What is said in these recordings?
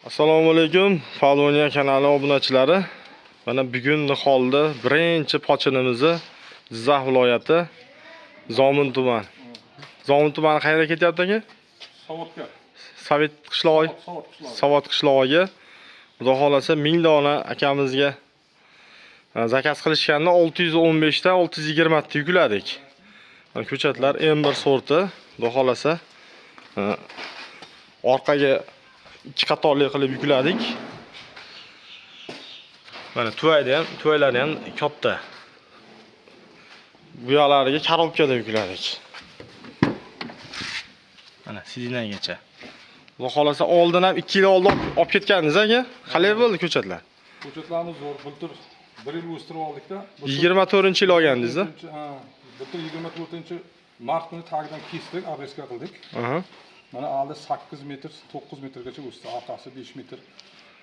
Assalomu alaykum, Faloniya kanali obunachilari. Mana bugun niholda birinchi pochinimizni Jizzax viloyati Zomin tuman. Zomin tumani qayerga ketyapti, aka? Savodga. Sovet qishlog'i, Savod qishlog'i. Savod qishlog'iga. Xudo xolasa 1000 dona akamizga заказ qilishganda 615 ta 620 ta yukladik. Mana ko'chatlar M1 sorti. Xudo xolasa orqaga ikki qatorli qilib yukladik. Mana tuvayda ham, tuvaylari ham katta. Bu yoqlariga коробка da yukladik. Mana сиденье gacha. Xudo xolasa oldin ham 2 yil oldin olib ketgandingiz, aka. Qalay bo'ldi ko'chatlar? Ko'chatlarimiz zo'r. Bultur bir yil o'stirib oldikda. 24-yil olgandingiz-a? Ha, bultur 24 mart kuni tagidan kesdik, обрезка qildik. Mana oldi 8 metr, 9 metrgacha o'sdi. Orqasi 5 metr,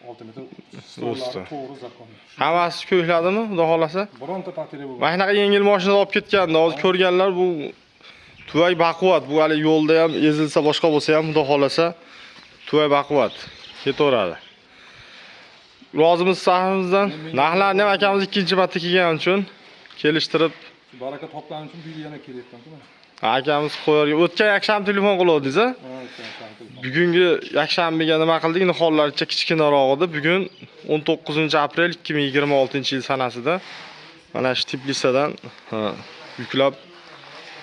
6 metr. O'sdi. Stollar to'g'ri закон. Hammasi ko'kladimi, Xudo xolasa? Bironta потеря bo'lmadi. Mana shunaqa yengil mashinada olib ketgandi. Hozir ko'rganlar, bu tuvak baquvvat. Bu hali yo'lda ham ezilsa, boshqa bo'lsa ham, Xudo xolasa tuvak baquvvat ketaveradi. Rozimiz sahimizdan. Narxlarni ham akamiz ikkinchi marta kelgani uchun kelishtirib Baraka topgani uchun bu yil yana kelyapman mana. Akamiz qo'yarga o'tgan yakshanba telefon qiluvdingiz, a? Ha, o'tgan shanba telefon. Bugungi yakshanbaga nima qildik? Nihollarcha kichkinaroq edi. Bugun 19 aprel 2026-yil sanasida mana shu теплица dan, ha, yuklab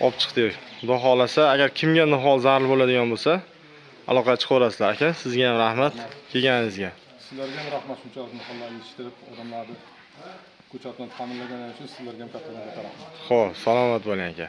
olib chiqdik. Xudo xolasa, agar kimga nihol zarur bo'ladigan bo'lsa, aloqaga chiqaverasizlar, aka. Sizga ham rahmat kelganingizga. Sizlarga ham rahmat, shuncha nihollar yetishtirib, odamlarni ko'chat bilan ta'minlagani uchun sizlarga ham katta katta rahmat. Xo'p, salomat bo'ling, aka.